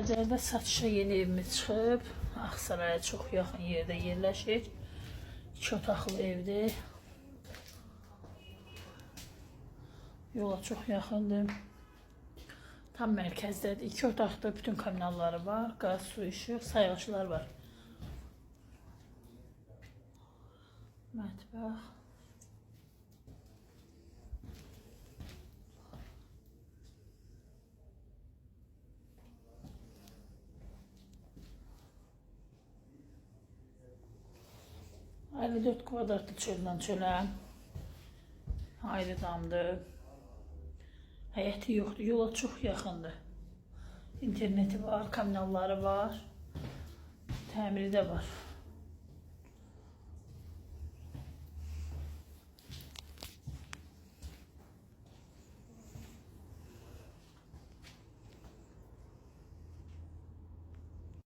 Kəlbəcərdə satışa yeni evimiz çıxıb. Ağsaraya çox yaxın yerdə yerləşir. İki otaqlı evdir. Yola çox yaxındır. Tam mərkəzdədir. İki otaqda bütün kommunalları var. Qaz, su, işıq, sayğaclar var. Mətbəx. ...54 kvadratlı çöldən çölə. Ayrı damdır. Həyəti yoxdur, yola çox yaxındır. İnterneti var, kommunalları var. Təmiri də var.